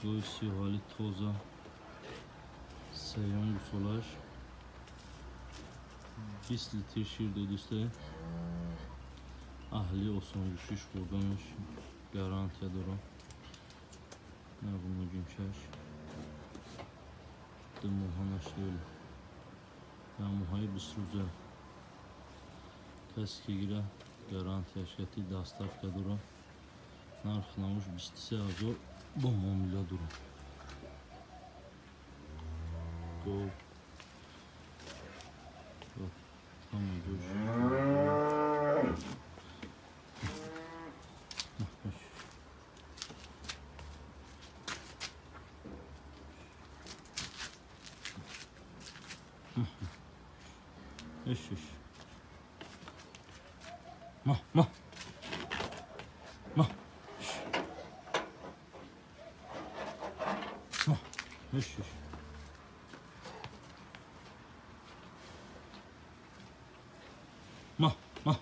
Гови сиёҳали тоза, сеюм гусолаш, 20 литр шир додиста. Аҳли осонгӯшиш хӯрданаш гарантия дорам. Нағмуҷимшаш 2 моҳа нашдоли, 1 моҳаи 20 рӯза. Касе ки гира, гарантияш гати, доставка дорам. Нарх навош 23 000, бо муомила дорам. Гов ҳама ҷош. Иш, иш. Ма, ма. Ма. Ма. Иш, иш. Ма, ма.